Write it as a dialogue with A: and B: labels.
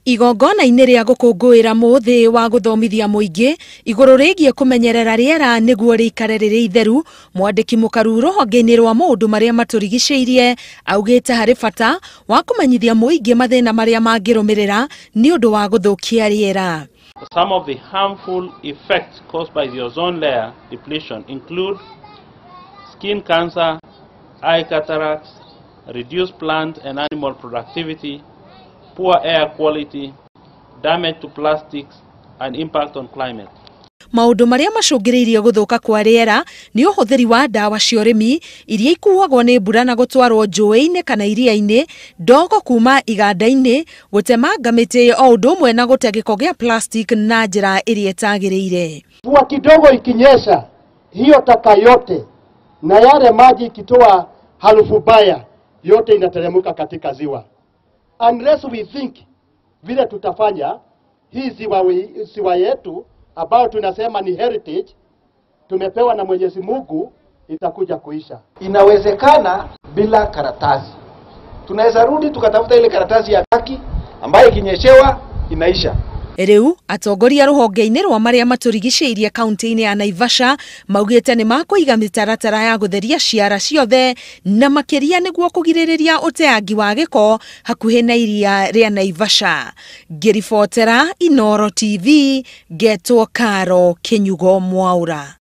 A: Igongona-inĩ rĩa gũkũngũĩra mũthĩ wa gũthomithia mũingĩ igũrũ rĩgiĩ kũmenyerera rĩera nĩguo rĩikare rĩrĩ itheru, mwandĩki mũkaru rũhonge-inĩ rwa maũndũ marĩa matũrigicĩirie augĩte harĩ bata wa kũmenyithia mũingĩ mathĩna marĩa mangĩrũmĩrĩra nĩ ũndũ wa gũthũkia rĩera.
B: Some of the harmful effects caused by the ozone layer depletion include skin cancer, eye cataracts, reduced plant and animal productivity, poor air quality, damage to plastics, and impact on climate.
A: Maũndũ marĩa macũngĩrĩirie gũthũka kwa rĩera nĩ ũhũthĩri wa ndawa cia ũrĩmi iria ikuagwo nĩ mbura na gũtwarwo njũĩ-inĩ kana iria-inĩ, ndogo kuma iganda-inĩ, gũtemanga mĩtĩ o ũndũ ũmwe na gũte gĩko gĩa plastic na njĩra ĩrĩa ĩtagĩrĩire.
C: Mvua kidogo ikinyesha, hiyo taka yote na yale maji ikitoa harufu mbaya yote inateremka katika ziwa. Unless we think vile tutafanya hii ziwa yetu ambayo tunasema ni heritage tumepewa na Mwenyezi Mungu itakuja kuisha.
D: Inawezekana bila karatasi. Tunaweza rudi tukatafuta ile karatasi ya kaki ambayo ikinyeshewa inaisha.
A: Rĩu atongoria rũhonge-inĩ rwa marĩa matũrigicĩirie kaunti-inĩ ya Naivasha maugĩte nĩ makũiga mĩtaratara ya gũtheria ciara ciothe na makĩria nĩguo kũgirĩrĩria ũteangi wa gĩko hakuhĩ na iria rĩa Naivasha. Ngĩribotera Inooro TV, ngetwo Karo Kĩnyugo Mwaura.